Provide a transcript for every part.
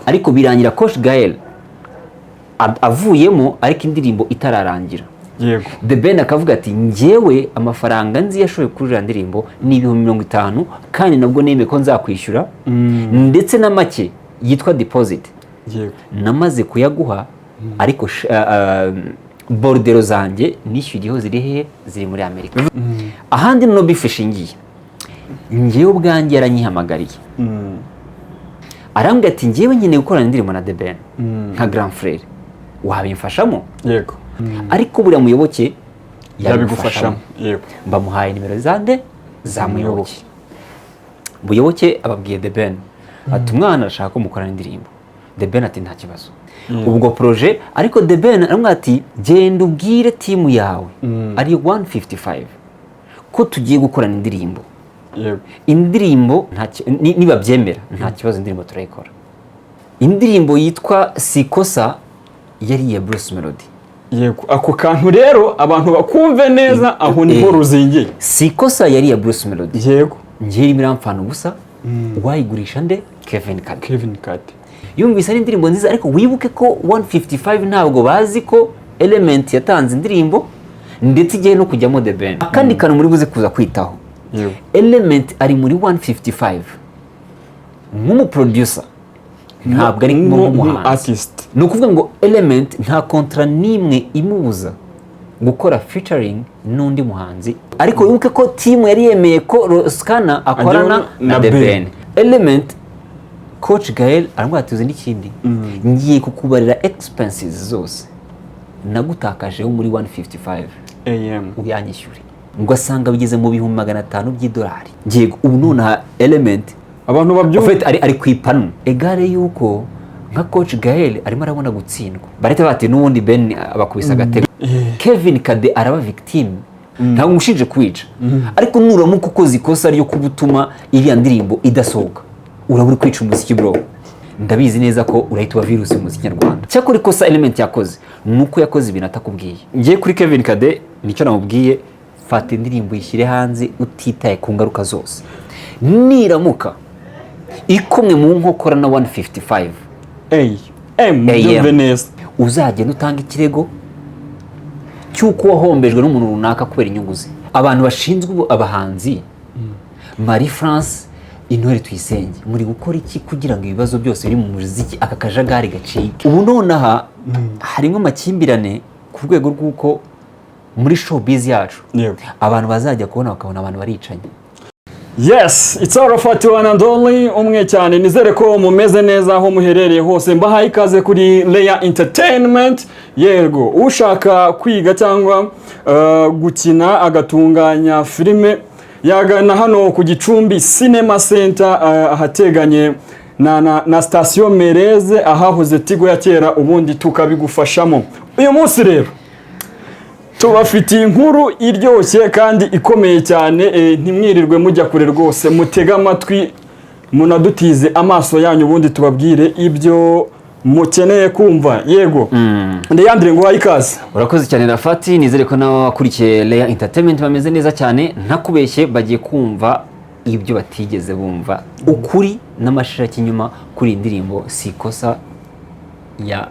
Ariko birangira Coach Gael avuyemo, ariko indirimbo itararangira. The Ben akavuga ati: "Njyewe amafaranga nzi yashoye kuri iriya ndirimbo ni 50,000, kandi nabwo nemeye ko nzakwishyura, ndetse na make yitwa deposit namaze kuyaguha, ariko bordereau zanjye nishyuriyeho ziri hehe? Ziri muri Amerika." Ahandi no beef ishingiye, njyewe ubwanjye yaranyihamagariye, arambwira ati: "Njyewe nkeneye gukorana indirimbo na The Ben nka grand frère, wabimfashamo?" Ariko buriya Muyoboke yabigufashamo, yego. Bamuhaye nimero za nde? Za Muyoboke. Muyoboke ababwiye The Ben ati: "Umwana arashaka ko mukorana indirimbo." The Ben ati: "Nta kibazo." Ubwo projet, ariko The Ben aramubwira ati: "Genda ubwire team yawe ariyo 155 ko tugiye gukorana indirimbo." Indirimbo nibabyemera nta kibazo, indirimbo turayikora. Indirimbo yitwa Sikosa yari iya Bruce Melody. Yego, ako kantu rero abantu bakumve neza, aho niho ruzingiye. Sikosa yari iya Bruce Melody. Njyewe irimo iramfana ubusa. Uwayigurisha nde? Kevin Kade. Kevin Kade. Yumvise ari indirimbo nziza, ariko wibuke ko 155 ntabwo bazi ko Element yatanze indirimbo, ndetse igihe no kujyamo The Ben. Akandi kantu muri buze kuza kwitaho, Element ari muri 155 nk'umuproducer, ntabwo ari nk'umuhanzi. Artist. Ni ukuvuga ngo Element nta contrat n'imwe imubuza gukora featuring n'undi muhanzi, ariko wibuke ko team yari yemeye ko Ross Kana akorana ajyaho na na The Ben. Ben. Element, Coach Gael aramubwira ati: "Uzi n'ikindi? Ngiye kukubarira expenses zose nagutakajeho muri 155, am uyanyishyure." Ngo asanga bigeze mu 500,000 by'idolari. Ngiye ubu nonaha Element abantu babyumva en fait ari ku ipanu egare yuko nka Coach Gael arimo arabona gutsindwa, barahita bati n'ubundi Ben abakubise agatego. Kevin Kade araba victime. Ntabwo umushinje kwica, ariko nuramuka ukoze ikosa ryo kuba utuma iriya ndirimbo idasohoka, uraba uri kwica umuziki, bro. Ndabizi neza ko urahita uba virusi mu muziki nyarwanda. Cyakora ikosa Element yakoze ni uko yakoze ibintu atakubwiye. Ngiye kuri Kevin Kade, nicyo namubwiye: "Fata indirimbo uyishyire hanze utitaye ku ngaruka zose. Niramuka ikomwe mu nkokora na 155 A M, byumve neza, uzagenda utanga ikirego cy'uko wahombejwe n'umuntu runaka kubera inyungu ze." Abantu bashinzwe abahanzi, Marie France Intore Tuyisenge, muri gukora iki kugira ngo ibibazo byose biri mu muziki, aka kajagari gacike? Ubu nonaha harimo amakimbirane ku rwego rw'uko muri showbiz yacu abantu bazajya kubona bakabona abantu baricanye. Yes, it's all of one and only, umwe cyane. Nizere ko mumeze neza aho muherereye hose. Mbahaye ikaze kuri Leya Entertainment. Yego, ushaka kwiga cyangwa gukina agatunganya filime yagana hano ku Gicumbi Cinema Center, ahateganye na sitasiyo Mereze, ahahoze Tigo ya kera, ubundi tukabigufashamo. Uyu munsi rero tubafitiye inkuru iryoshye kandi ikomeye cyane. Ntimwirirwe mujya kure rwose, mutege amatwi, munadutize amaso yanyu, ubundi tubabwire ibyo mukeneye kumva. Yego, ndeyandire ngo uhaye ikaze. Urakoze cyane, Rafati. Nizere ko n'abakurikiye Leya Entertainment bameze neza cyane. Ntakubeshye, bagiye kumva ibyo batigeze bumva, ukuri n'amashirakinyuma kuri iyi ndirimbo Si Ikosa ya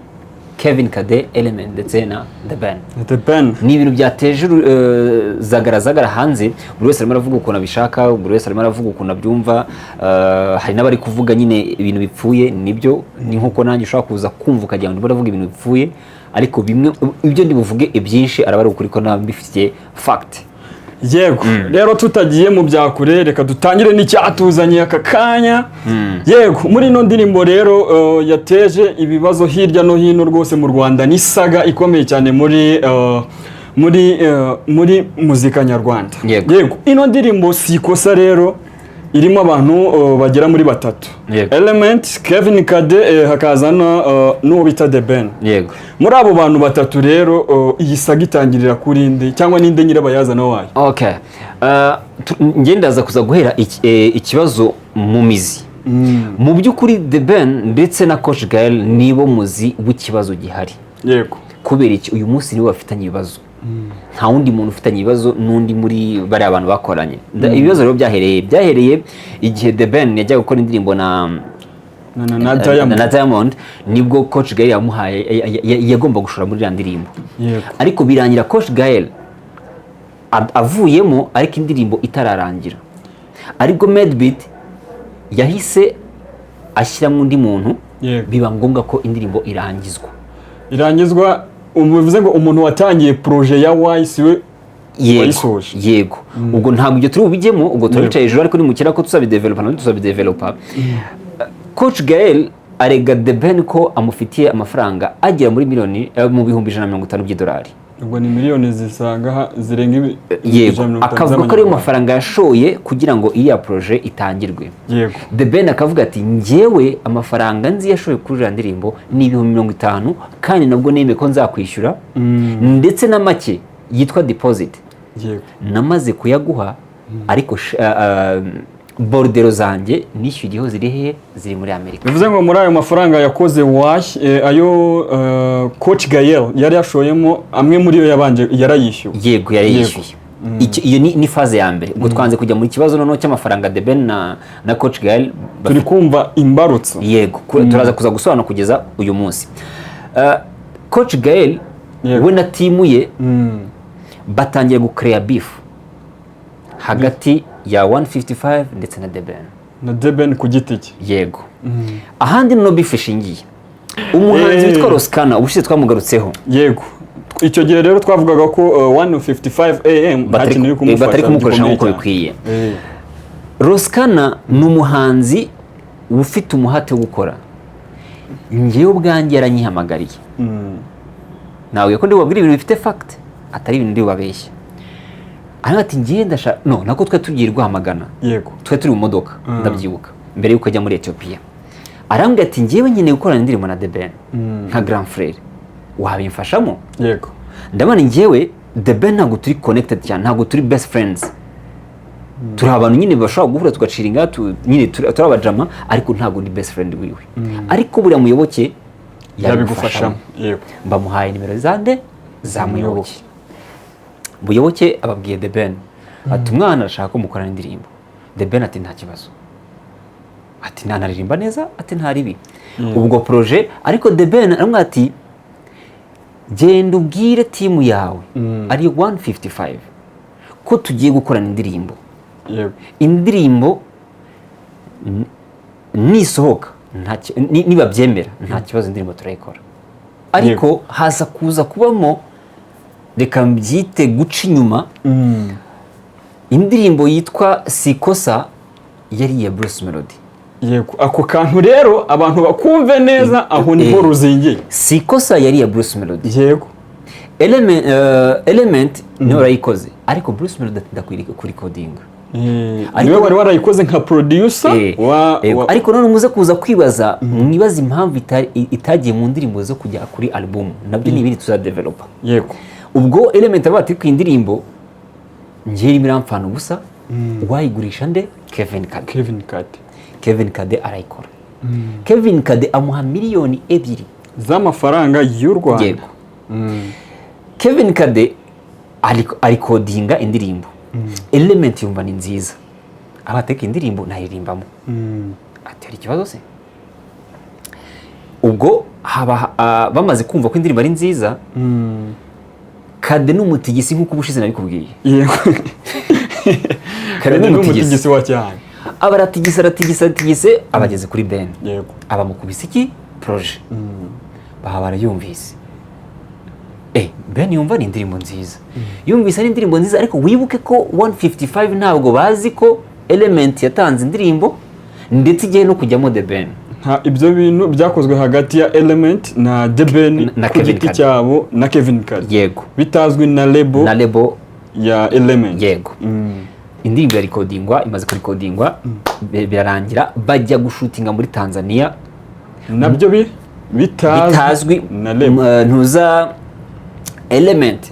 Kevin Kade, Element ndetse na The Ben. The Ben. Ni ibintu byateje zagarazagara hanze. Buri wese arimo aravuga ukuntu abishaka, buri wese arimo aravuga ukuntu abyumva. Hari n'abari kuvuga nyine ibintu bipfuye. Nibyo, ni nkuko nanjye ushobora kuza kumva ukagira ngo ndimo ndavuga ibintu bipfuye, ariko bimwe ibyo ndi buvuge ibyinshi araba ari ukuri ko nabifitiye fact. Yego, rero tutagiye mu byakure, reka dutangire n'icyatuzanye aka kanya. Yego, muri ino ndirimbo rero yateje ibibazo hirya no hino rwose mu Rwanda, ni saga ikomeye cyane muri muzika nyarwanda. Yego, ino ndirimbo Si Ikosa rero irimo abantu bagera muri batatu: Element, Kevin Kade, hakaza n'uwo bita The Ben. Muri abo bantu batatu rero, iyi saga itangirira kuri nde, cyangwa ninde nyirabayazana wayo? Okay. Njye ndaza kuza guhera ikibazo mu mizi. Mu by'ukuri The Ben ndetse na Coach Gael nibo muzi w'ikibazo gihari. Kubera iki? Uyu munsi nibo bafitanye ibibazo, nta wundi muntu ufitanye ibibazo n'undi muri bariya bantu bakoranye. Ibibazo rero byahereye igihe The Ben yajyaga gukora indirimbo na Na Diamond. Na Diamond, nibwo Coach Gael yamuhaye yagomba gushora muri iriya ndirimbo. Ariko birangira Coach Gael avuyemo, ariko indirimbo itararangira, aribwo Madebeat yahise ashyiramo undi muntu. Biba ngombwa ko indirimbo irangizwa. Irangizwa, bivuze ngo umuntu watangiye projet ya Why siwe Yego. wayisoje. Yego, ubwo ntabwo ibyo turi bubijyemo, ubwo turabicaye hejuru, ariko nimukera ko tuzabidevelopa, nabyo tuzabidevelopa. Coach Gael arega The Ben ko amufitiye amafaranga agera muri miliyoni mu 150,000 by'idolari. Ubwo ni miliyoni zisaga zirenga 150 Akavuga ko ariyo z'amanyarwanda. mafaranga yashoye kugira ngo iriya projet itangirwe. The Ben akavuga ati: "Njyewe amafaranga nzi yashoye kuri iriya ndirimbo ni 50,000, kandi nabwo nemeye ko nzakwishyura, ndetse na make yitwa deposit namaze kuyaguha, ariko bordereau zanjye nishyuye igiho ziri hehe? Ziri muri Amerika." Bivuze ngo muri ayo mafaranga yakoze Why, ayo Coach Gael yari yashoyemo, amwe muri yo yabanje yarayishyuwe. Yego, yarayishyuye. Iyo ni phase ya mbere. Ubwo twanze kujya muri kibazo noneho cy'amafaranga The Ben na Coach Gael. Turi kumva imbarutso. Yego, turaza kuza gusobanura kugeza uyu munsi. Coach Gael we na team ye batangiye gukereya beef hagati ya 155 ndetse na The Ben. Na The Ben ku giti cye. Yego. Ahandi noneho beef ishingiye, umuhanzi witwa Ross Kana, ubushize twamugarutseho. Yego, icyo gihe rero twavugaga ko 155 AM nta kintu iri kumufasha batari kumukoresha gikomeye nk'uko cyane. bikwiye. Ross Kana ni umuhanzi ufite umuhate wo gukora. Njyewe ubwanjye yaranyihamagariye. Ntabwo ko ndi bubabwire ibintu bifite fact, atari ibintu ndi bubabeshye. Ariko ati: "Ngiye, ndashaka." No nako twe tugiye Rwamagana, twe turi mu modoka, ndabyibuka, mbere y'uko ajya muri Etiyopiya, arambwira ati: "Ngewe nkeneye gukorana indirimbo na The Ben nka grand frère, wabimfashamo?" Ndabona ngewe The Ben ntabwo turi connected cyane, ntabwo turi best friends, turi abantu nyine bashobora guhura tugacira inga, nyine turi abajama, ariko ntabwo ndi best friend wiwe, ariko buriya Muyoboke yabigufashamo. Mbamuhaye nimero za nde? Za Muyoboke. Muyoboke ababwiye The Ben ati: "Umwana arashaka ko mukorana indirimbo." The Ben ati: "Nta kibazo," ati: "Ntanaririmba neza," ati: "Nta ribi." Ubwo projet, ariko The Ben aramubwira ati: "Genda ubwire team yawe ariyo 155 ko tugiye gukorana indirimbo. Indirimbo nisohoka, nibabyemera nta kibazo, indirimbo turayikora." Ariko haza kuza kubamo, reka mbyite guca inyuma. Indirimbo yitwa Sikosa yari iya Bruce Melody. Yego, ako kantu rero abantu bakumve neza, aho niho ruzingiye. Sikosa yari iya Bruce Melody. Element niwe warayikoze, ariko Bruce Melody atinda kurikodinga. Niwe wari warayikoze nka producer wa, Ariko none muze kuza kwibaza, mwibaze impamvu itagiye mu ndirimbo zo kujya kuri album, nabyo ni ibindi tuzadevelopa. Ubwo Element aravuga ati: "Ku indirimbo njyewe irimo iramfana ubusa, wayigurisha nde? Kevin Kade." Kevin Kade. Kevin Kade arayikora. Kevin Kade amuha miliyoni 2 z'amafaranga y'u Rwanda. Yego. Kevin Kade arikodinga indirimbo, Element yumva ni nziza, abateka indirimbo nayiririmbamo. Ati: "Hari ikibazo se?" Ubwo haba bamaze kumva ko indirimbo ari nziza, Kade n'umutigisi, nk'uko ubushize nabikubwiye. Kade Kade n'umutigisi. N'umutigisi wa cyane. Aba aratigise, aratigise, aratigise, abageze kuri Ben. Abamukubise iki projet, baba barayumvise. Ben yumva ni indirimbo nziza, yumvise ari indirimbo nziza, ariko wibuke ko 155 ntabwo bazi ko Element yatanze indirimbo, ndetse igihe no kujyamo The Ben. Nta, ibyo bintu byakozwe hagati ya Element na The Ben Na ku Kevin giti Kade. cyabo na Kevin Kade. Bitazwi na label Na label ya Element. Yego. Indirimbo ya rikodingwa, imaze kurikodingwa, birarangira bajya gushutinga muri Tanzania. Nabyo bitazwi bitazwi na label. Ntuza Element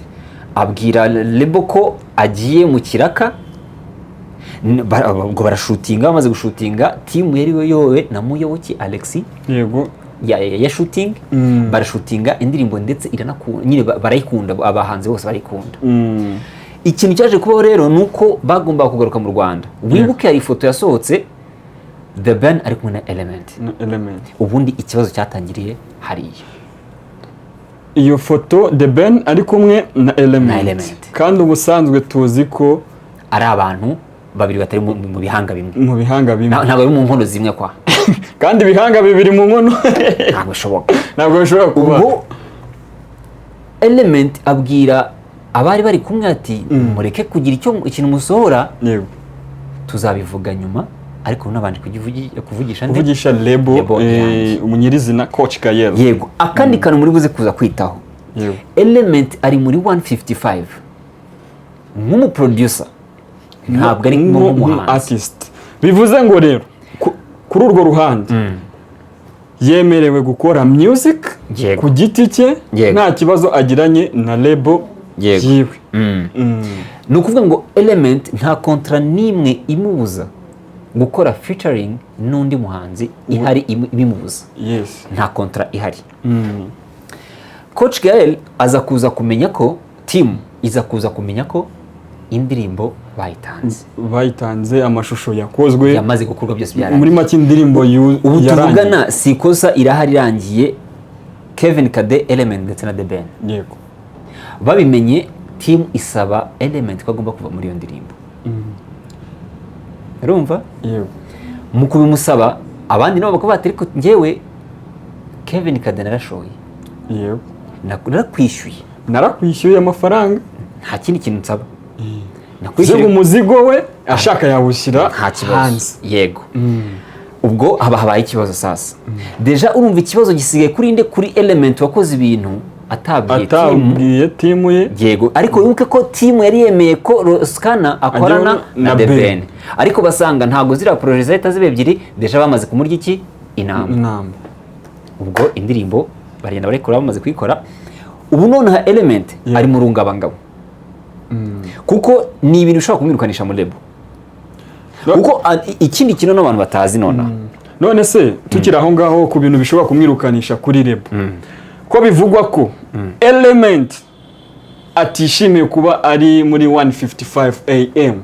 abwira label ko agiye mu kiraka. Ubwo barashutinga, bamaze gushutinga, team yari yoyowe na Muyoboke Alexis ya shooting. Barashutinga indirimbo, ndetse iranakunda nyine, barayikunda, abahanzi bose barayikunda. Ikintu cyaje kubaho rero ni uko bagombaga kugaruka mu Rwanda. Wibuke hari ifoto yasohotse. The Ben ari kumwe na Element. Na Element. Ubundi ikibazo cyatangiriye hariya. Iyo foto The Ben ari kumwe na Element. Na Element. Kandi ubusanzwe tuzi ko ari abantu babiri batari mu bihanga bimwe. Mu bihanga bimwe. Ntabwo bari mu nkono zimwe kwa. Kandi ibihanga bibiri mu nkono ntabwo bishoboka. Ntabwo bishobora kuba. Ubwo Element abwira abari bari kumwe ati: "Mureke kugira icyo ikintu musohora, tuzabivuga nyuma." Ariko nabanje kuvugisha nde? Kuvugisha label. Label yanjye. Nyirizina Coach Gael. Yego. Akandi kantu muri buze kuza kwitaho, Element ari muri 155 nk'umuproducer, ntabwo ari nk'umuhanzi. Artist. Bivuze ngo rero kuri urwo ruhande yemerewe gukora music ku giti cye, nta kibazo agiranye na label yiwe. Ni ukuvuga ngo Element nta contrat n'imwe imubuza gukora featuring n'undi muhanzi ihari ibimubuza. Nta contrat ihari. Coach Gael aza kuza kumenya ko, team iza kuza kumenya ko indirimbo bayitanze. Bayitanze, amashusho yakozwe. Yamaze gukorwa, byose byarangiye. Muri make indirimbo Ubu yarangiye. tuvugana si ikosa irahari, irangiye. Kevin Kade, Element ndetse na The Ben babimenye, team isaba Element ko agomba kuva muri iyo ndirimbo, urumva? Yego. Mu kubimusaba, abandi nabo bakavuga bati: "Ariko njyewe Kevin Kade narashoye, narakwishyuye." Narakwishyuye amafaranga. Nta kindi kintu nsaba. Bivuze ngo Nakwishyuye. umuzigo we ashaka yawushyira Nta kibazo. hanze. Yego. Ubwo haba habaye ikibazo. Sasa déjà urumva ikibazo gisigaye kuri nde? Kuri Element wakoze ibintu atabwiye team. Atabwiye team ye. Yego, ariko wibuke ko team yari yemeye ko Roskana akorana Ajya na na The Ben. Ben, ariko basanga ntabwo ziriya projet zahita ziba ebyiri. Déjà bamaze kumurya iki? Inama. Inama. Ubwo indirimbo baragenda barayikora. Bamaze kuyikora, ubu nonaha Element ari mu rungabangabo, kuko ni ibintu bishobora kumwirukanisha muri label, kuko ikindi kintu n'abantu batazi nonaha. None se tukiri aho ngaho ku bintu bishobora kumwirukanisha kuri label, ko bivugwa ko Element atishimiye kuba ari muri 155 AM?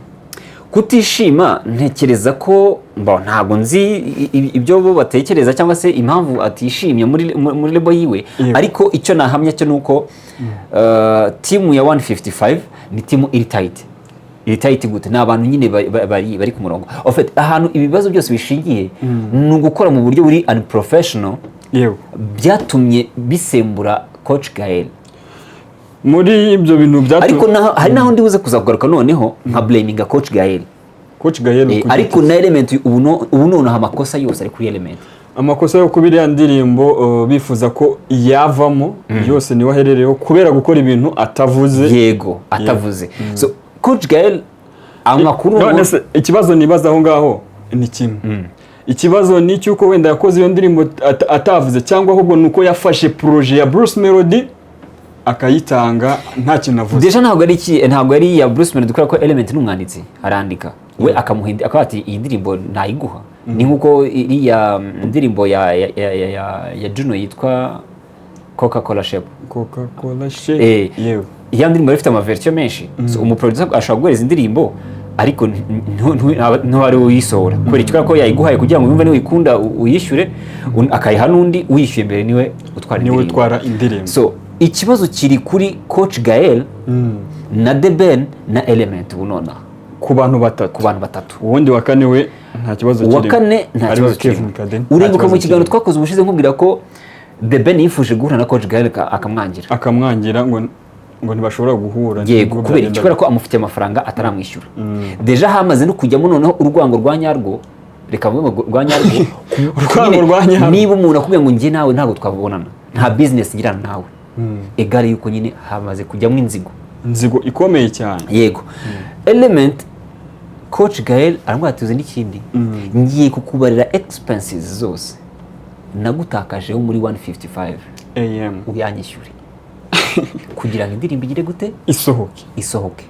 Kutishima, ntekereza ko ntabwo nzi ibyo bo batekereza cyangwa se impamvu atishimye muri label yiwe, ariko icyo nahamya cyo ni uko team ya 155 ni team iri tight. Iri tight gute? Ni abantu nyine bari ku murongo. En fait, ahantu ibibazo byose bishingiye ni ugukora mu buryo buri unprofessional, byatumye bisembura Coach Gael. Muri ibyo bintu byatumye Ariko hari naho ndi buze kuza kugaruka noneho nka blaminga Coach Gael. Coach Gael ku Ariko giti na Element ubu ubu noneho amakosa yose ari kuri Element. Amakosa yo kuba iriya ndirimbo bifuza ko yavamo yose niwe aherereyeho, kubera gukora ibintu atavuze. Yego, atavuze. So Coach Gael, amakuru None se ikibazo nibaza aho ngaho ni kimwe: ikibazo ni icy'uko wenda yakoze iyo ndirimbo atavuze, cyangwa ahubwo ni uko yafashe projet ya Bruce Melody akayitanga nta kintu avuze? Déjà ntabwo ari iki, ntabwo ari iya Bruce Melody, kubera ko Element ni umwanditsi, arandika. We akamuha akavuga ati: "Iyi ndirimbo ntayiguha." Ni nkuko iriya ndirimbo ya Juno yitwa Coca Cola Shape. Coca Cola Shape. Iya ndirimbo yari ifite amaversion menshi. So, umuproducer ashobora guhereza indirimbo, ariko ntuba ari we uyisohora. Kubera iki? Kubera ko yayiguhaye kugira ngo yumve niba uyikunda uyishyure, akayiha n'undi uyishyuye mbere, niwe utwara Niwe indirimbo. utwara indirimbo. So ikibazo kiri kuri Coach Gael na The Ben na Element ubu nonaha. Ku bantu batatu. Ku bantu batatu. Uwundi wa kane we nta kibazo Uwa kirimo. kane nta Ariwe kibazo Kevin kirimo. Kade, nta Uribuka mu kibazo kiganiro kirimo. twakoze ubushize nkubwira ko The Ben yifuje guhura na Coach Gael akamwangira. Akamwangira ngo ntibashobora guhura. Yego. Nibwo Kubera iki? byagenda. Kubera ko amufitiye amafaranga ataramwishyura. Déjà hamaze no kujyamo noneho urwango rwa nyarwo, reka mvuge ngo rwa nyarwo. Urwango Nyine, rwa nyarwo. niba umuntu akubwiye ngo njye nawe ntabwo twabonana, nta business ngirana nawe, égale yuko nyine hamaze kujyamo inzigo. Inzigo ikomeye cyane. Yego. Element, Coach Gael aramubwira ati: "Uzi n'ikindi? Ngiye kukubarira expenses zose nagutakajeho muri 155 AM, uyanyishyure kugira ngo indirimbo igire gute?" Isohoke. Isohoke.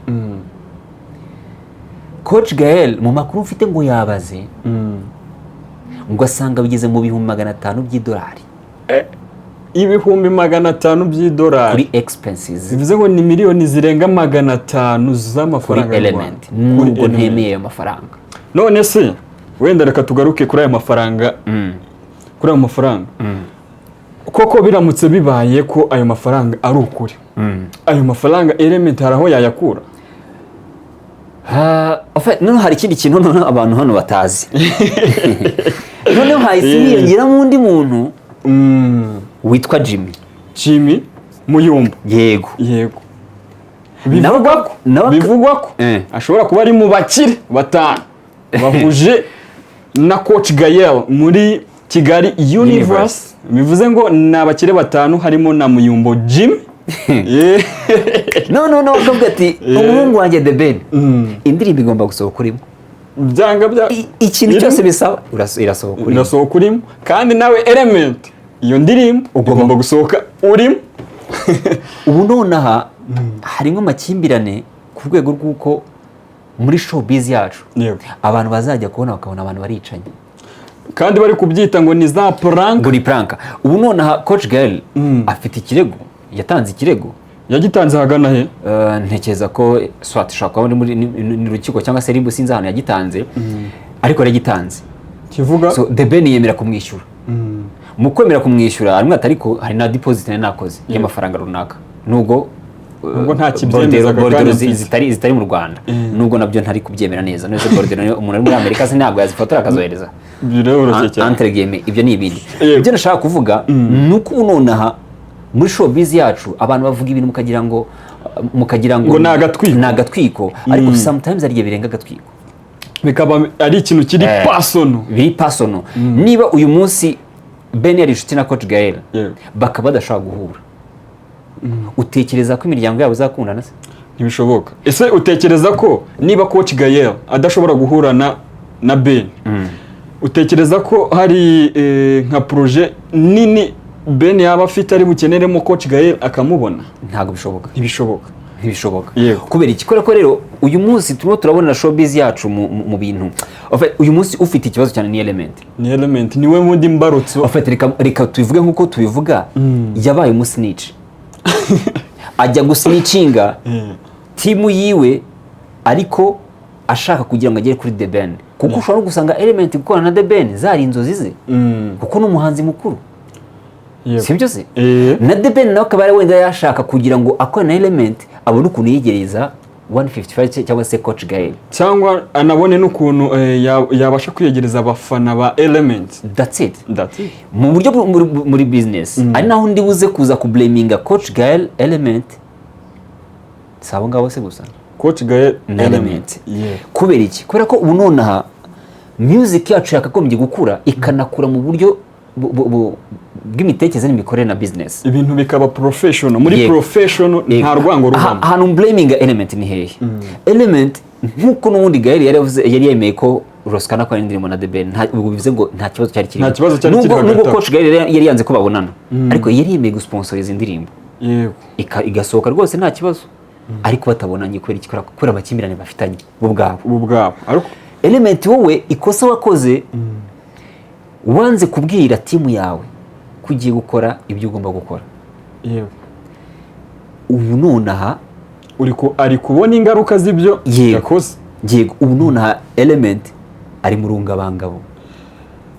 Coach Gael, mu makuru mfite, ngo yabaze, ngo asanga bigeze mu 500,000 by'idolari. 500,000 by'idolari. Kuri expenses. Bivuze ngo ni miliyoni zirenga 500 Kuri z'amafaranga y'u Element. Rwanda. Kuri Nubwo Element. ntemeye ayo mafaranga. None se Wenda reka tugaruke kuri aya mafaranga, kuri ayo mafaranga. Koko biramutse bibaye ko ayo mafaranga ari ukuri, ayo mafaranga Element hari aho yayakura? Ah, en fait, noneho hari ikindi kintu noneho abantu hano batazi. Noneho hahise hiyongeramo undi muntu witwa Jimmy. Jimmy Muyumba. Yego. Yego, bivugwa ko bivugwa ko ashobora kuba ari mu bakire batanu bahuje na Coach Gael muri Kigali Universe. Bivuze ngo ni abakire batanu, harimo na Muyumbo Jimmy. Yeah. No, no, no, akavuga ati: "Umuhungu wanjye The Ben, indirimbo igomba gusohoka urimo." Byanga bya Ikintu Irimo. cyose bisaba, irasohoka urimo. Irasohoka urimo, kandi nawe Element iyo ndirimbo ugomba gusohoka urimo. Ubu nonaha harimo amakimbirane ku rwego rw'uko muri showbiz yacu abantu bazajya kubona bakabona abantu baricanye. Kandi bari kubyita ngo ni za prank. Ngo ni prank. Ubu nonaha Coach Gael afite ikirego, yatanze ikirego. Yagitanze ahagana he? Ntekereza ko soit ishobora kuba ari muri ni rukiko cyangwa se RIB, sinzi ahantu yagitanze, ariko yaragitanze. Kivuga? So The Ben yemera kumwishyura. Mu kwemera kumwishyura harimo ati: "Ariko hari na deposit nari nakoze y'amafaranga runaka, nubwo Nubwo nta kibyemeza aka bordereau kanya mfite." zitari mu Rwanda, nubwo nabyo ntari kubyemera neza." None se bordereau umuntu uri muri Amerika se ntabwo yazifotora akazohereza? Biroroshye cyane. Entre guillemets, ibyo ni ibindi. Ibyo nashaka kuvuga ni uko ubu nonaha muri showbiz yacu abantu bavuga ibintu mukagira ngo Ngo ni agatwiko. Ni agatwiko, ariko sometimes hari igihe birenga agatwiko. Bikaba ari ikintu kiri personal. Biri personal. Niba uyu munsi Ben yari inshuti na Coach Gael, bakaba badashobora guhura, utekereza ko imiryango yabo izakundana se? Ntibishoboka. Ese utekereza ko niba Coach Gael adashobora guhura na Ben, utekereza ko hari nka projet nini Ben yaba afite ari bukeneremo Coach Gael akamubona? Ntabwo bishoboka. Ntibishoboka. Ntibishoboka. Kubera iki? Kubera ko rero uyu munsi turimo turabona showbiz yacu mu bintu. En fait, uyu munsi ufite ikibazo cyane ni Element. Ni Element, niwe wundi mbarutso. En fait, reka tubivuge nk'uko tubivuga, yabaye umusnitch, ajya gusnitchinga team yiwe, ariko ashaka kugira ngo agere kuri The Ben, kuko ushobora no gusanga Element gukorana na The Ben zari inzozi ze, kuko ni umuhanzi mukuru. Sibyo se? Eh. Na The Ben nawe akaba wenda yashaka kugira ngo akorane na Element, abone ukuntu yigereza 155 cyangwa se Coach Gael. Cyangwa anabone n'ukuntu yabasha kwiyegereza abafana ba Element. That's it. That's it. Mu buryo muri business, ari naho ndi buze kuza kublaminga Coach Gael, Element, si abo ngabo se gusa. Coach Gael. Na Element. Kubera iki? Kubera ko ubu nonaha music yacu yakagombye gukura, ikanakura mu buryo bw'imitekerereze n'imikorere na business. Ibintu bikaba professional muri professional, nta rwango rubamo. Ahantu blaminga Element ni hehe? Element, nk'uko n'ubundi Gael yari yavuze, yari yemeye ko Ross Kana akora indirimbo na The Ben, ubwo bivuze ngo nta kibazo cyari kirimo. Nta kibazo cyari kiri Nubwo hagati aho. Coach Gael yari yanze ko babonana, ariko yari yemeye gusponsoriza indirimbo, igasohoka rwose nta kibazo, ariko batabonanye. Kubera iki? Kubera amakimbirane bafitanye bo ubwabo. Ubu bwabo, ariko Element, wowe ikosa wakoze, wanze kubwira team yawe ko ugiye gukora ibyo ugomba gukora. Ubu nonaha Ari kubona ingaruka z'ibyo yakoze. Yego, ubu nonaha Element ari mu rungabangabo.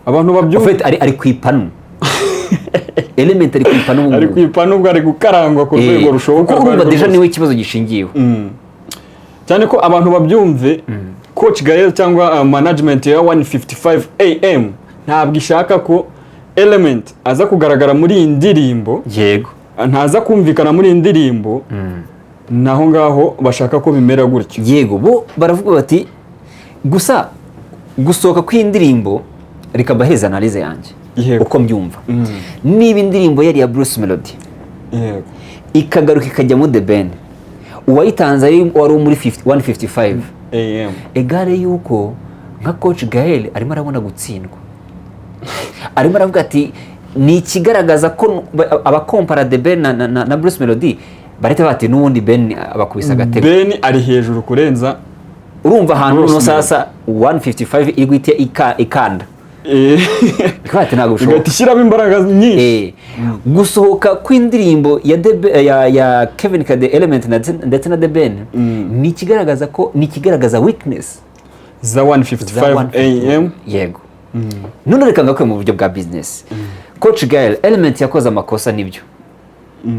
Abantu babyumva. En fait, ari ku ipanu. Element ari ku ipanu ubu Ari ngubu. ku ipanu, ubwo ari gukarangwa ku rwego rushoboka Kuko urwo urumva arirwo déjà rwose. niwe ikibazo gishingiyeho. Cyane ko abantu babyumve, Coach Gael cyangwa management ya 155 AM ntabwo ishaka ko Element aza kugaragara muri iyi ndirimbo, ntaza kumvikana muri iyi ndirimbo. Naho ngaho bashaka ko bimera gutyo. Yego, bo baravuga bati gusa gusohoka kw'iyi ndirimbo, reka mbaheze analyse yanjye uko mbyumva. Niba indirimbo yari iya Bruce Melody, ikagaruka ikajyamo The Ben, uwayitanze ari wari muri 50 155 AM, égale yuko nka Coach Gael arimo arabona gutsindwa, arimo aravuga ati ni ikigaragaza ko abakompara The Ben na Bruce Melody barahita bati n'ubundi Ben abakubise agatego. Ben ari hejuru kurenza Urumva ahantu Bruce no Melody. sasa 155 iri guhita ikanda, ikavuga ati ntabwo bishoboka. Igahita ishyiramo imbaraga nyinshi. Gusohoka kw'indirimbo ya Kevin Kade, Element ndetse na The Ben ni ikigaragaza ko, ni ikigaragaza weakness. Za Za 1:55 1:55 am. Yego. None reka ngakwe mu buryo bwa business, Coach Gael, Element yakoze amakosa, nibyo.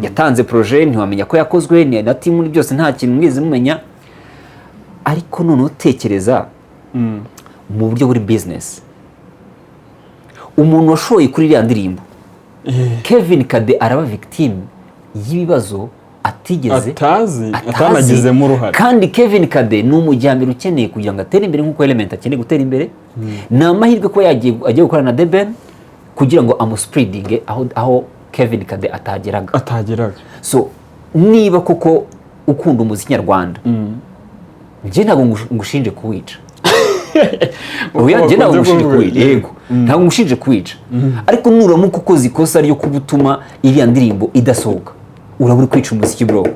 Yatanze projet ntiwamenya ko yakozwe ni na team, byose nta kintu mwize mumenya. Ariko noneho tekereza mu buryo buri business, umuntu washoye kuri iriya ndirimbo, Kevin Kade, araba victime y'ibibazo atigeze atazi, atazi. atanagizemo uruhare. Kandi Kevin Kade ni umujyambere ukeneye kugira ngo atere imbere nk'uko Element akeneye gutera imbere. Ni amahirwe ko yagiye agiye gukorana na The Ben kugira ngo amuspreadinge aho Kevin Kade atageraga. Atageraga. So niba koko ukunda umuziki nyarwanda, njye ntabwo ngushinje kuwica. Oya, njye ntabwo bakunze ngushinje kuvuga. kuwica. Yego, ntabwo ngushinje kuwica, ariko nuramuka ukoze ikosa ryo kuba utuma iriya ndirimbo idasohoka, uraba uri kwica umuziki, bro.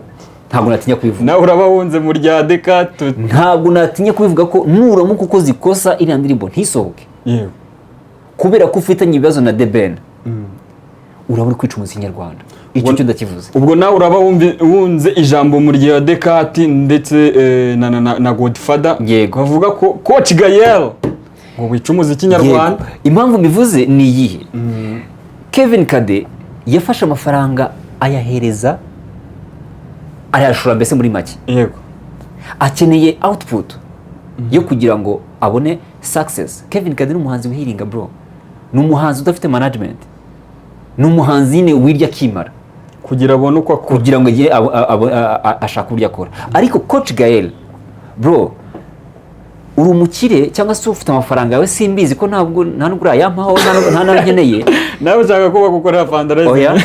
Ntabwo natinya kubivuga. Nawe uraba wunze mu rya dekatu. Ntabwo natinya kubivuga ko nuramuka ukoze ikosa iriya ndirimbo ntisohoke kubera ko ufitanye ibibazo na The Ben, uraba uri kwica umuziki nyarwanda. Icyo cyo ndakivuze. Ubwo nawe uraba wunze ijambo mu rya dekati ndetse na Godfather. Yego. Bavuga ko Coach Gael ngo wica umuziki nyarwanda. Yego. Impamvu mbivuze ni iyihe? Kevin Kade yafashe amafaranga ayahereza, arayashora mbese muri make. Akeneye output yo kugira ngo abone success. Kevin Kade ni umuhanzi wihiringa, bro. Ni umuhanzi udafite management, ni umuhanzi nyine wirya akimara. Kugira abone uko akora. Kugira ngo agire ashake uburyo akora. Ariko Coach Gael, bro, uri umukire cyangwa se ufite amafaranga yawe, simbizi, ko ntabwo nta nubwo urayampaho, nta n'ayo nkeneye. Nawe ushaka ko bagukorera fundraising. Oya,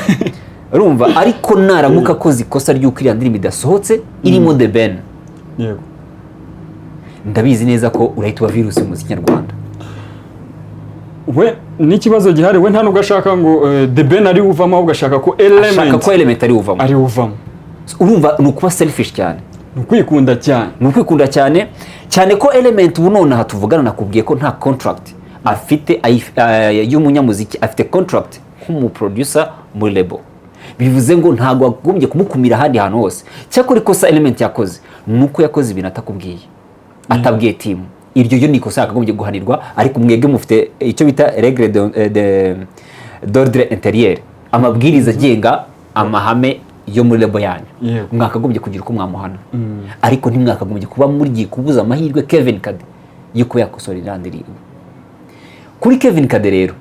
urumva, ariko naramuka akoze ikosa ry'uko iriya ndirimbo idasohotse irimo The Ben, ndabizi neza ko urahita uba virusi mu muziki nyarwanda. We n'ikibazo gihari, we nta nubwo ashaka ngo The Ben ari uvamo, ahubwo ashaka ko Ashaka Element ko Element ari uvamo. ari uvamo. Urumva ni ukuba selfish cyane. Ni ukwikunda cyane. Ni ukwikunda cyane cyane, ko Element ubu nonaha tuvugana, nakubwiye ko nta contract afite y'umunyamuziki, afite contract nk'umuproducer muri label. Bivuze ngo ntabwo wagombye kumukumira ahandi hantu hose. Cyakora ikosa Element yakoze ni uko yakoze ibintu atakubwiye, atabwiye team. Iryo ryo ni ikosa yakagombye guhanirwa, ariko mwebwe mufite icyo bita règle d'ordre intérieur, amabwiriza agenga amahame yo muri label yanyu. Mwakagombye kugira uko mwamuhana, ariko ntimwakagombye kuba mugiye kubuza amahirwe Kevin Kade yo kuba yakosora iriya ndirimbo. Kuri Kevin Kade rero,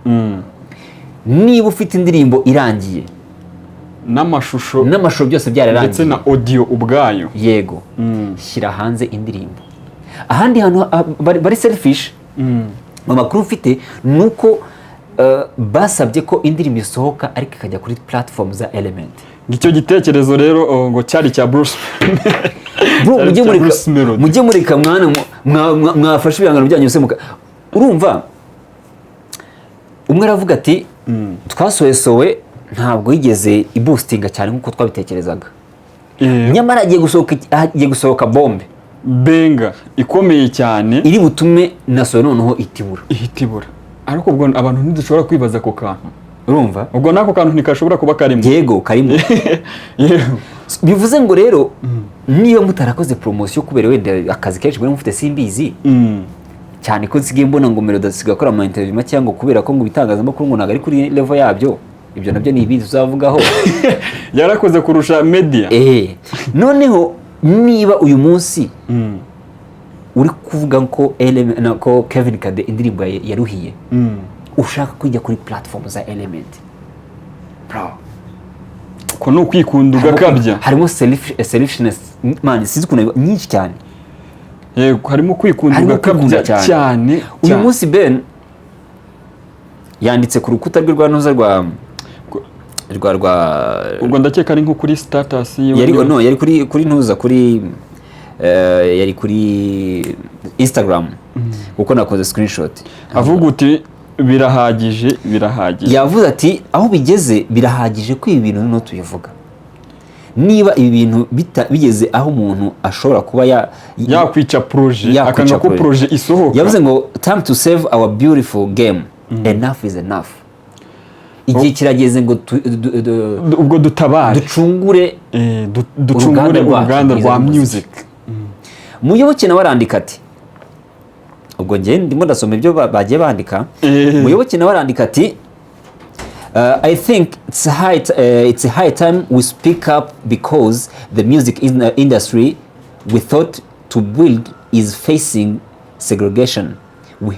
niba ufite indirimbo irangiye n'amashusho n'amashusho byose ndetse byararangiye na audio ubwayo, yego, shyira hanze indirimbo. Ahandi hantu bari selfish, amakuru mfite ni uko basabye ko indirimbo isohoka ariko ikajya kuri platform za Element. Icyo gitekerezo rero, oh, ngo cyari cya Bruce. Bro, Cyari mujye cya mureka Bruce Melody. Mujye mureka mwana mwafashe ibihangano byanyu byose urumva umwe aravuga ati twasohoye, ntabwo yigeze iboostinga cyane nk'uko twabitekerezaga. Nyamara agiye gusohoka bombe. Banger ikomeye cyane. Iri butume nasohoye noneho itibura. Ihita ibura. Ariko ubwo abantu ntidushobora kwibaza ako kantu? Urumva? Ubwo n'ako kantu ntikashobora kuba karimo? Yego, karimo. Bivuze ngo rero niba mutarakoze poromosiyo kubera wenda akazi kenshi muri mufite, simbizi, cyane ko nsigaye mbona ngo Melody asigaye akora ama interview make, ngo kubera ko ngo ibitangazamakuru ngo ntabwo ari kuri level yabyo. Ibyo nabyo ni ibindi tuzavugaho. Yarakoze kurusha media. Noneho niba uyu munsi uri kuvuga ko ko Kevin Kade indirimbo yaruhiye, ushaka kujya kuri platform za Element, bro, Uko ni ukwikunda ugakabya. Harimo selfishness, man, sinzi ukuntu, nyinshi cyane. Yego, harimo kwikunda Harimo ugakabya kwikunda cyane. Cyane Uyu cyane. munsi Ben yanditse ku rukuta rwe rwa ntuza rwa rwa rwa Ubwo ndakeka ari nko kuri status yiwe. Yari, no, yari kuri ntuza, kuri yari kuri Instagram, kuko nakoze screenshot. Avuga uti birahagije, birahagije. Yavuze ati aho bigeze birahagije ko ibi bintu noneho tubivuga. Niba ibi bintu bigeze aho umuntu ashobora kuba ya yakwica projet, yakwica akanga ko projet. Projet isohoka. Yavuze ngo "Time to save our beautiful game. Enough is enough." Igihe kirageze ngo Ubwo dutabare, ducungure ducungure uruganda rwacu uruganda rwiza rwa rw'umuziki. music. Muyoboke nawe arandika ati Ubwo njye ndimo ndasoma ibyo bagiye bandika. Muyoboke nawe arandika ati: "I think it's high time we speak up because the music industry we thought to build is facing segregation. We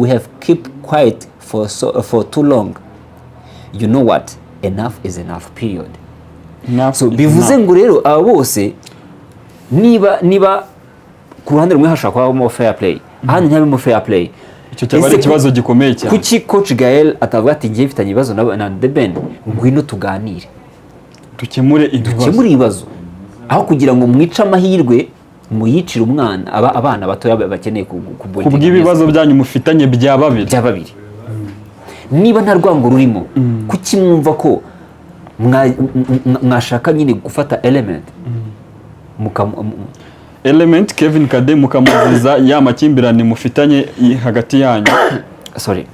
have kept quiet for too long. You know what? Enough is enough. Period." Enough So is bivuze enough. ngo rero aba bose, niba ku ruhande rumwe hashobora kubamo fair play, ahandi ntihabemo fair play. Icyo cyaba ari Ese ikibazo gikomeye cyane. Kuki Coach Gael atavuga ati: "Ngiye mfitanye ibibazo na The Ben, ngwino tuganire, dukemure ibibazo, dukemure ibibazo," aho kugira ngo mwice amahirwe, muyicire umwana, abana batoya bakeneye ku kubw'ibibazo byanyu mufitanye bya babiri? Bya babiri. Niba nta rwango rurimo, kuki mwumva ko mwashaka nyine gufata Element Element, Kevin Kade, mukamuziza ya makimbirane mufitanye hagati yanyu? Sorry,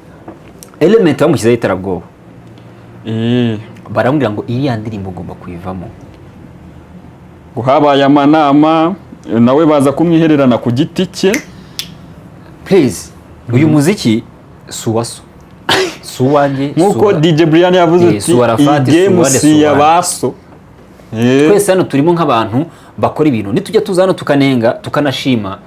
Element bamushyizeho iterabwoba. Baramubwira ngo iriya ndirimbo ugomba kuyivamo. Ngo habaye amanama, nawe baza kumwihererana ku giti cye. Please, uyu muziki si uwa so, si uwanjye, si Nk'uko DJ Brian yavuze ati si uwa Arafat, iyi si game uwa nde, si si iya uwa ba so. Twese hano turimo nk'abantu bakora ibintu. Nitujya tuza hano tukanenga, tukanashima,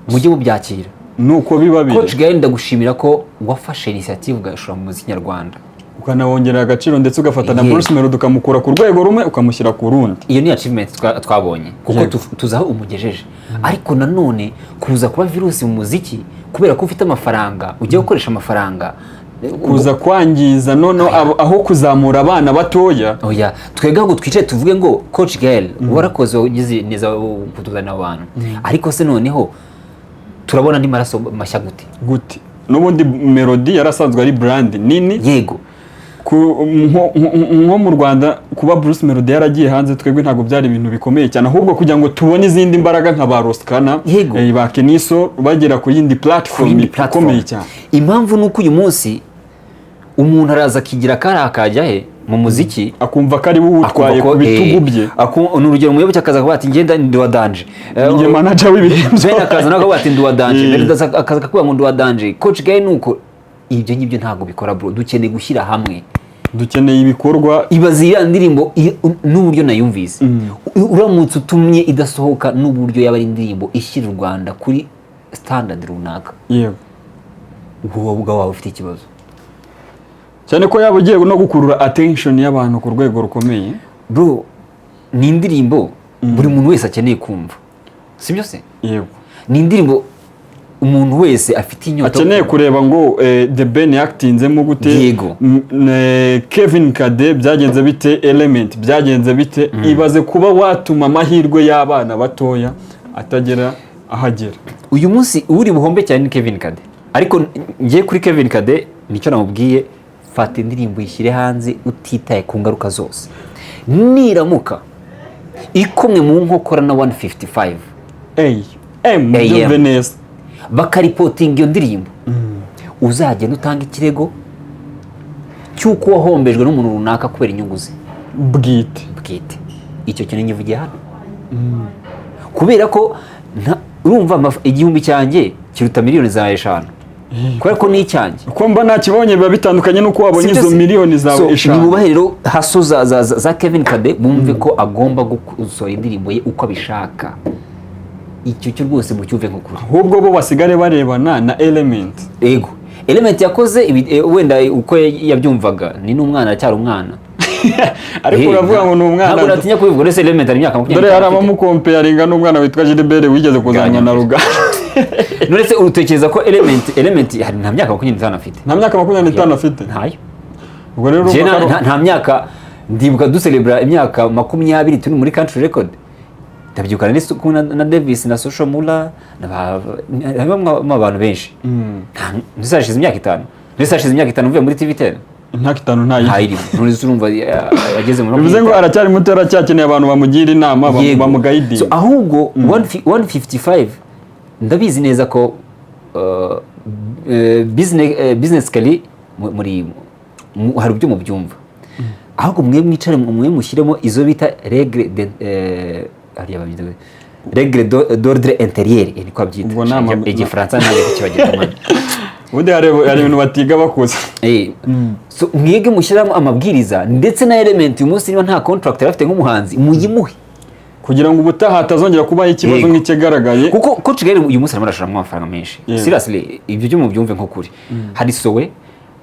mujye mubyakira. Nuko biba biri. Coach Gael, ndagushimira ko wafashe initiative ugashora mu muziki nyarwanda, ukanawongerera agaciro, ndetse ugafata na Bruce Melody ukamukura ku rwego rumwe ukamushyira ku rundi. Iyo ni achievement twabonye kuko tuzi aho umugejeje. Ariko nanone kuza kuba virusi mu muziki kubera ko ufite amafaranga, ugiye gukoresha amafaranga kuza kwangiza noneho aho kuzamura abana batoya. Oya, twebwe ahubwo twicare tuvuge ngo: "Coach Gael, warakoze, wagize neza kutuzanira abo bantu." Ariko se noneho turabona andi maraso mashya gute? Gute? N'ubundi Melody yarasanzwe ari brand nini. Nko mu Rwanda, kuba Bruce Melody yaragiye hanze, twebwe ntabwo byari ibintu bikomeye cyane. Ahubwo kugira ngo tubone izindi mbaraga nka ba Roskana, ba Keniso, bagera ku yindi Ku platform yindi platform. ikomeye cyane. Impamvu ni uko uyu munsi umuntu araza akigira kariya akajya he mu muziki, akumva ko ari we uwutwaye akumva ko, ku bitugu bye. Ni urugero, Muyoboke akaza akavuga ati: "Ngenda ndi wa danger." Ninjye manager w'ibihe. Ben akaza nawe akavuga ati: "Ndi uwa danger." Melody akaza akavuga ngo: "Ndi uwa danger." Coach Gael nuko. Ibyo ngibyo ntabwo bikora, bro. Dukeneye gushyira hamwe. Dukeneye ibikorwa. Ibaze iriya ndirimbo n'uburyo nayumvise. Uramutse utumye idasohoka, n'uburyo yaba ari indirimbo ishyira u Rwanda kuri standard runaka, wowe ubwawe waba ufite ikibazo. Cyane ko yaba ugiye no gukurura attention y'abantu ku rwego rukomeye. Bro, ni indirimbo buri muntu wese akeneye kumva, sibyo se? Yego. Ni indirimbo umuntu wese afite inyota Akeneye kureba ngo The Ben yakitinzemo gute, Kevin Kade byagenze bite, Element byagenze bite. Ibaze kuba watuma amahirwe y'abana batoya atagera ahagera. Uyu munsi uri buhombe cyane ni Kevin Kade. Ariko ngiye kuri Kevin Kade, nicyo namubwiye: fata indirimbo uyishyire hanze utitaye ku ngaruka zose. Niramuka ikomwe mu nkokora na 155 A M AM. Byumve neza. Bakaripotinga iyo ndirimbo, uzagenda utanga ikirego cy'uko wahombejwe n'umuntu runaka kubera inyungu ze bwite. Bwite. Icyo kintu nyivugiye hano kubera ko urumva 1000 cyanjye kiruta miliyoni zawe 5, kubera ko ni icyanjye. Uko mba nakibonye biba bitandukanye n'uko wabonye Sibyo izo se? miliyoni zawe So, 5. Nibubahe rero haso za Kevin Kade, bumve ko agomba gusohora indirimbo ye uko abishaka. Icyo cyo rwose mucyumve nk'ukuri. Ahubwo bo basigare barebana na Element. Ego, Element yakoze wenda uko yabyumvaga, ni n'umwana, aracyari umwana. Ariko uravuga ngo ni umwana. Ntabwo natinya kubivuga, uretse Element ari imyaka 25 Dore hari afite. abamukompeyaringa n'umwana witwa Gilbert wigeze kuzanwa na Ruga. None se utekereza ko Element hari nta myaka 25 afite? Nta myaka 25 afite? Ntayo. Ubwo rero Njye urumva ko nta myaka. Ndibuka ducelebra imyaka 20 turi muri Country Record, ndabyukana n'isuku na Davis na Social Mula na harimo abantu benshi. Ndetse hashize imyaka 5, ndetse hashize imyaka 5 mvuye muri TV10. Imyaka 5 ntayo. Ntayirimo. None se urumva ageze muri Bivuze ngo 25. aracyari muto, aracyakeneye abantu bamugira inama, Yego. bamugayidinga. So, ahubwo 155, ndabizi neza ko business kari muri hari ibyo mubyumva. Ahubwo mwe mwicare, mwe mushyiremo izo bita règle de hariya babyita Règle d'ordre intérieur, niko babyita. Ubwo Igifaransa ntabwo kukibagirwa, man. Ubundi hari ibintu batiga bakuze. So, mwige mushyiramo amabwiriza ndetse na Element uyu munsi niba nta contract yari afite nk'umuhanzi, muyimuhe. Kugira ngo ubutaha hatazongera kubaho ikibazo nk'ikigaragaye. Kuko Coach Gael uyu munsi arimo arashoramo amafaranga menshi. Seriously, ibyo byo mubyumve nko kuri hari Sowe,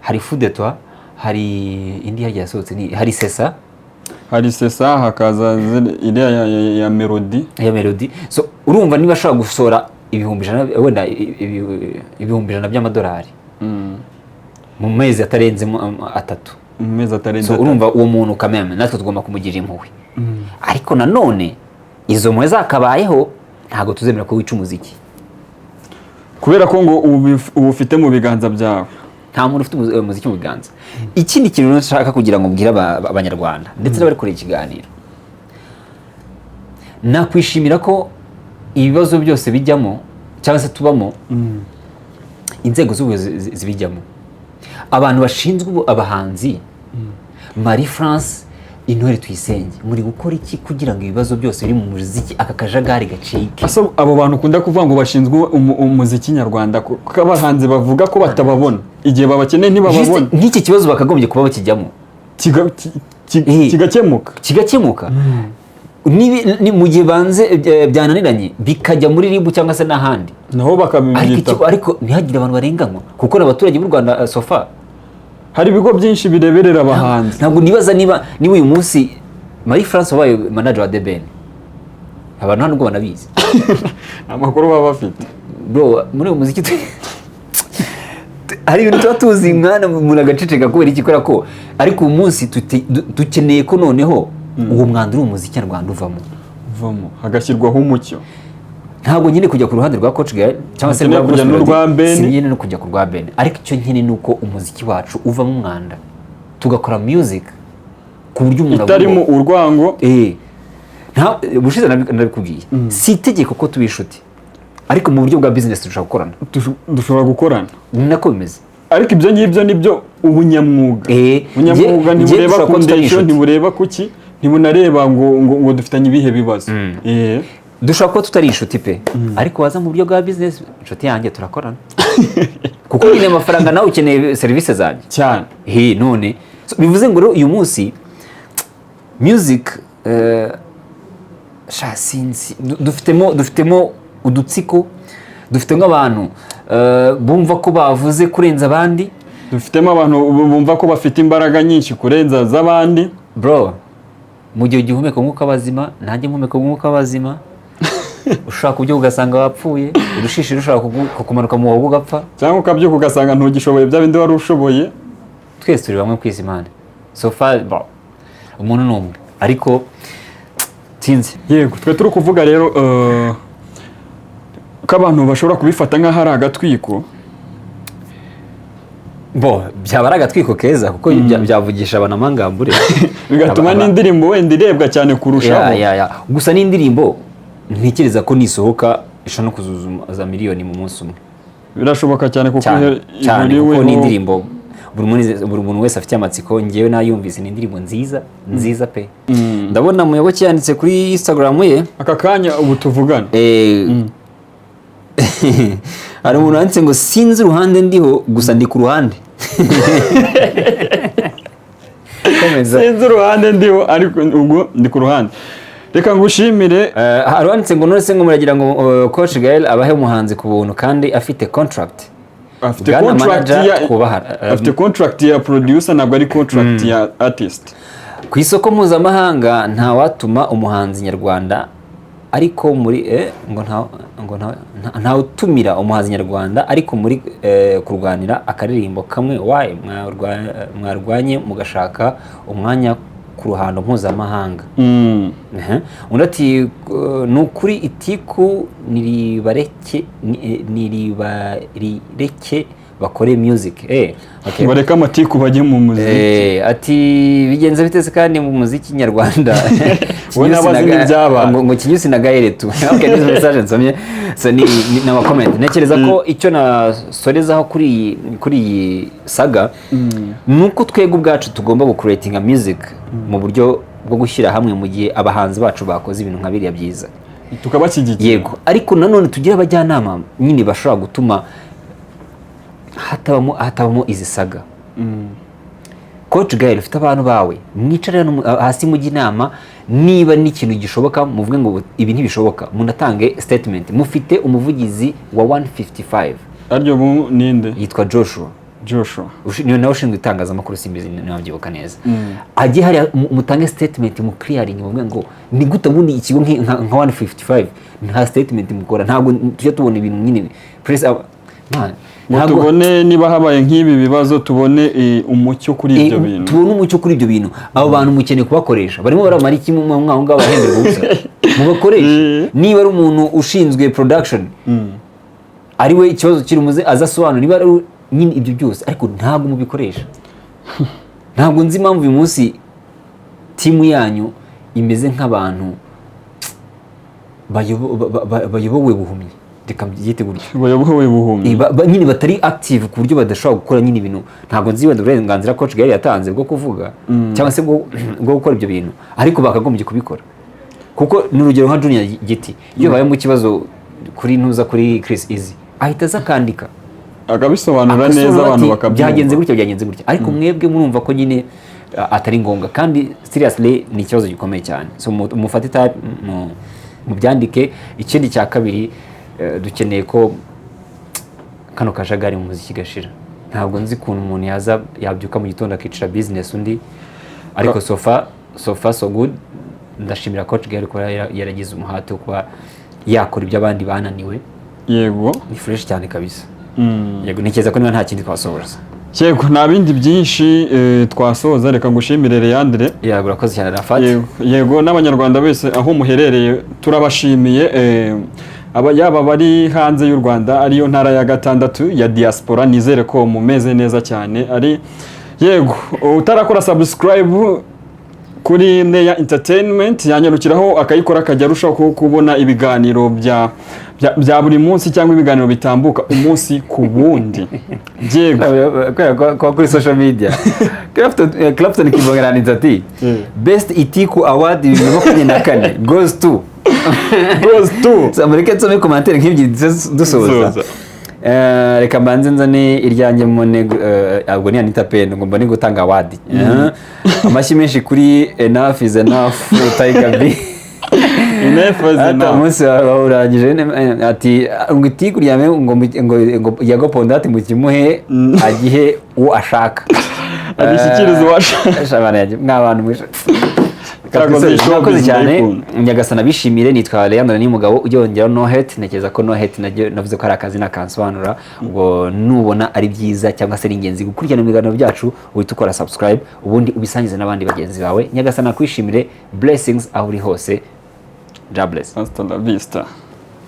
hari Fou de Toi, hari indi yagiye yasohotse, ni hari Sesa. Hari Sesa, hakaza iriya ya Melody. Ya Melody. So urumva niba ashobora gusohora 100,000, wenda 100,000 by'amadolari mu mezi atarenze 3. Mu mezi atarenze So 3. urumva uwo muntu kameme natwe tugomba kumugirira impuhwe, ariko nanone izo mpuhwe zakabayeho, ntabwo tuzemera ko wica umuziki. Kubera ko ngo ubu ufite mu biganza byawe. Nta muntu ufite umuziki mu biganza. Ikindi kintu rero nshaka kugira ngo mbwire Abanyarwanda ndetse n'abari kureba ikiganiro, nakwishimira ko ibibazo byose bijyamo cyangwa se tubamo, inzego z'ubuyobozi zibijyamo, abantu bashinzwe abahanzi. Marie France Intore Tuyisenge, muri gukora iki kugira ngo ibibazo byose biri mu muziki, aka kajagari gacike? Ese abo bantu ukunda kuvuga ngo bashinzwe umuziki nyarwanda, kuko abahanzi bavuga ko batababona igihe babakeneye, ntibababona. Juste nk'iki kibazo bakagombye kuba bakijyamo. Kigakemuka. Kigakemuka. Ni mu gihe banze byananiranye bikajya muri RIB cyangwa se n'ahandi. Naho Ariko bakabibyitaho. Ariko ntihagire abantu barenganywa, kuko n'abaturage b'u Rwanda sofa Hari ibigo byinshi bireberera abahanzi. Ntabwo nibaza niba uyu munsi Marie France wabaye manager wa The Ben, abantu nta nubwo banabizi. Amakuru baba bafite. Bro, muri uyu muziki hari ibintu tuba tuzi mwana, umuntu agaceceka kubera iki? Kubera ko ariko uyu munsi dukeneye ko noneho uwo mwanda uri mu muziki nyarwanda uvamo. Uvamo, hagashyirwaho umucyo. Ntabwo nyine kujya ku ruhande rwa Coach Gael cyangwa se Nkeneye rwa kujya Bruce n'urwa Melody, Ben. si nyine no kujya ku rwa Ben, ariko icyo nkeneye ni uko umuziki wacu uvamo umwanda, tugakora music ku buryo umuntu avuga Itarimo urwango. Nta ubushize nabikubwiye, si itegeko ko tuba inshuti, ariko mu buryo bwa business dushobora gukorana. Dushobora gukorana. Ni nako bimeze. Ariko ibyo ngibyo nibyo ubunyamwuga. Ubunyamwuga Njye ntibureba dushobora ku kuba tutari ndeshyo, inshuti. ntibureba kuki, ntibunareba ngo dufitanye ibihe bibazo. Dushobora kuba tutari inshuti pe, ariko waza mu buryo bwa business, inshuti yanjye, turakorana, kuko nyine amafaranga nawe ukeneye serivisi zanjye. Cyane. He none so, bivuze ngo rero uyu munsi music sha sinzi, dufitemo udutsiko, dufitemo abantu bumva ko bavuze kurenza abandi. Dufitemo abantu bumva ko bafite imbaraga nyinshi kurenza z'abandi. Bro, mu gihe ugihumeka umwuka w'abazima, nanjye mpumeka umwuka w'abazima, ushobora kubyuka ugasanga wapfuye, urushishi rushobora kukumanuka mu muhogo ugapfa. Cyangwa ukabyuka ugasanga ntugishoboye bya bindi wari ushoboye. Twese turi bamwe ku isi, man. So far, bon, umuntu ni umwe, ariko sinzi. Yego, twe turi kuvuga rero ko abantu bashobora kubifata nk'aho ari agatwiko. Bo byaba ari agatwiko keza, kuko byavugisha abantu amangambure. Bigatuma n'indirimbo wenda irebwa cyane kurushaho. Ya. Gusa n'indirimbo ntekereza ko nisohoka ishobora no kuzuza za miliyoni mu munsi umwe. Birashoboka cyane kuko Cyane cyane, kuko ihuriweho. ni indirimbo buri muntu wese afite amatsiko. Ngewe nayumvise, ni indirimbo nziza nziza pe. Ndabona Muyoboke yanditse kuri Instagram ye. Aka kanya ubu tuvugana. Hari umuntu wanditse ngo sinzi uruhande ndiho, gusa ndi ku ruhande. Komeza. Sinzi uruhande ndiho, ariko ubwo ndi ku ruhande. Reka ngushimire. Hari uwanditse ngo none se ngo muragira ngo Coach Gael abahe umuhanzi ku buntu kandi afite contract? Afite Bwana contract manager, ya twubaha. Afite contract ya producer, ntabwo ari contract ya artist. Ku isoko mpuzamahanga nta watuma umuhanzi nyarwanda, ariko muri ngo nta ngo nta ntawutumira umuhanzi nyarwanda, ariko muri kurwanira akaririmbo kamwe, wayi mwarwanye mugashaka umwanya ku ruhando mpuzamahanga. Ehe. Undi ati ni ukuri itiku niribareke, niribarireke bakore music. Okay. Bareke amatiku bajye mu muziki. Ati bigenze biteze kandi mu muziki nyarwanda. We n'abazi n'ibyabaye. Ngo Kinyusi na Gael tu. Okay, nizo message nsomye. So ni ama comment. Ntekereza ko icyo nasorezaho kuri iyi saga ni uko twebwe ubwacu tugomba gucreatinga music mu buryo bwo gushyira hamwe mu gihe abahanzi bacu bakoze ibintu nka biriya byiza. Tukabashyigikira. Yego, ariko nanone tugire abajyanama nyine bashobora gutuma hatabamo izi saga. Coach Gael, ufite abantu bawe, mwicare hano hasi mujye inama. Niba n'ikintu gishoboka, muvuge ngo ibi ntibishoboka, munatange statement. Mufite umuvugizi wa 155. Aryo ubu ninde? Yitwa Joshua. Joshua. Niwe nawe ushinzwe itangazamakuru, simbizi nabyibuka neza. Ajye hariya mutange statement, mu clearing, muvuge ngo ni gute ubundi ikigo nka 155 nta statement mukora? Ntabwo tujya tubona ibintu nyine press man, ngo tubone niba habaye nk'ibi bibazo, tubone umucyo kuri ibyo bintu. Tubone umucyo kuri ibyo bintu. Abo bantu mukeneye kubakoresha. Barimo baramara iki mu mwaho ngaho bahemberwa ubusa? Mubakoreshe. Niba ari umuntu ushinzwe production, ari we ikibazo kiri umuze, aza asobanura. Niba ari nyine ibyo byose, ariko ntabwo mubikoresha. Ntabwo nzi impamvu uyu munsi team yanyu imeze nk'abantu bayobowe buhumyi, reka mbyite gutyo. Bayobowe buhumyi. Nyine batari active ku buryo badashobora gukora nyine ibintu. Ntabwo nzi wenda uburenganzira Coach Gael yatanze bwo kuvuga cyangwa se bwo gukora ibyo bintu, ariko bakagombye kubikora, kuko ni urugero nka Junior Giti, iyo habayemo ikibazo kuri ntuza, kuri Chris Easy, ahita aza akandika, akabisobanura neza, agasobanura abantu ati, bakabyumva. Byagenze gutya, byagenze gutya. Ariko mwebwe murumva ko nyine atari ngombwa, kandi seriously ni ikibazo gikomeye cyane. So mufate type, mubyandike. Ikindi cya kabiri, dukeneye ko kano kajagari mu muziki gashira. Ntabwo nzi ukuntu umuntu yaza yabyuka mu gitondo akicira business undi, ariko so far so good. Ndashimira Coach Gael kuba yaragize umuhate wo kuba yakora ibyo abandi bananiwe. Ni fresh cyane kabisa. Yego, ntekereza ko niba nta kindi twasohoza. Yego, nta bindi byinshi twasoza. Reka ngushimire, Leandre. Yego, urakoze cyane, Rafat. Yego, n'Abanyarwanda bese aho muherereye turabashimiye, yaba bari hanze y'u Rwanda, ariyo ntara ya gatandatu ya diaspora, nizere ko mumeze neza cyane. Ari yego, utarakora subscribe kuri Neya Entertainment yanyarukiraho akayikora, akajya arushaho kubona ibiganiro bya buri munsi cyangwa ibiganiro bitambuka umunsi ku wundi. Yego. Kubera ko kuri social media Clapton Kibonge ati "Best Itiku Award 2024 goes to" Goes to. So, mureke nsome commentaire nk'ebyiri dusoza. Dusoza. Reka mbanze nzane iryanjye mbone, ubwo ni Anita Pendo ngo mbone gutanga award. Amashyi menshi kuri Enough is Enough, Tiger B. Enough is Ati enough. umunsi wawe urangije, ati ngo itiku ryame, ngo Yago Pondati mukimuhe, agihe uwo ashaka. Agishyikirize uwashaka. Shabana yanjye, mw'abantu mwishe. Cyakoze showbiz. Mwakoze cyane. Ndayikunda. Nyagasana bishimire. Nitwa Leandro Nimugabo, ujye wongeraho No Hate. Ntekereza ko No Hate naryo navuze ko ari akazina kansobanura. Ubwo nubona ari byiza cyangwa se ari ingenzi gukurikirana ibiganiro byacu, uhita ukora subscribe, ubundi ubisangize n'abandi bagenzi bawe. Nyagasana akwishimire. Blessings aho uri hose. God bless. Hasta la vista.